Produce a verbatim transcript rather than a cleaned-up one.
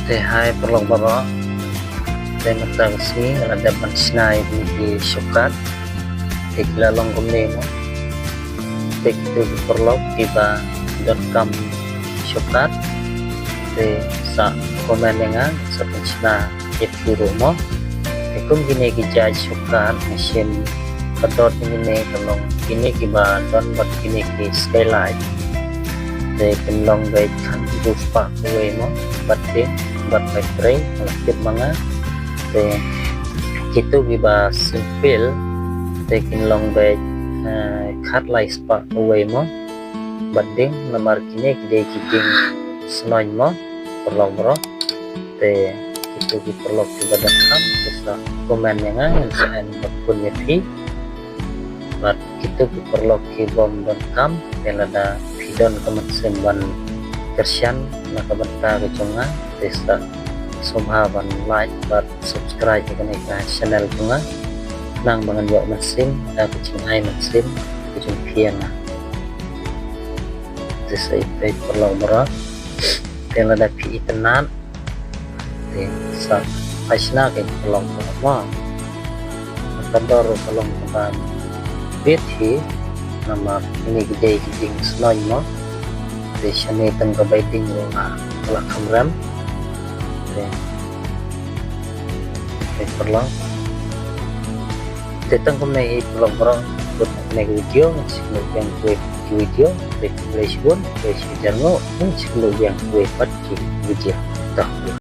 Te hai paralok baroh. Te mynta ka sngi nga la dep ban shna ïa kine ki shortcut. Te ki la long kumne mo. Te kito ki paralok kiba donkam shortcut, te sa comment ïa nga, sa pynshna ïa phi ruh mo. Te kum kine ki jait shortcut machine ka dot kine ka long kine kiba don bad kine ki skylight. Te kin long beit khatduh spah kawei mo, bad ding bad beit trei, la tip ma nga. Te kito kiba simple te kin long beit, eh, khatlai spah kawei mo, bad ding namar kine ki dei ki ding snoiñ mo, paralok baroh. Te kito ki paralok kiba donkam te sa comment ïa nga, ngan sa ai bad pun ïa phi. Bad kito ki paralok kibym donkam, te lada phi don ka mynsiem ban kyrshan na ka bynta ka jong nga, te sa sngewbha ban like bad subscribe ïa kane ka channel jong nga. Khnang ba ngan ïoh mynsiem da ka jingai mynsiem ka jong phi ïa nga. Te sa ïa peit paralok baroh. Te lada phi itynnad, te sa phai shna ka paralok baroh mo. Ka dor ka long kaba bieit hi namar kine ki dei ki ding snoiñ mo. Te shane tang ka bai ding ruh nga la kham rem. Te, te paralok. Te tang kumne hi paralok baroh, kut kumne ka video, ngan sa ïakynduh biang kawei ka video, te khublei shibun, khublei shihajar nguh, ngan sa ïakynduh biang kawei pat ka video. To.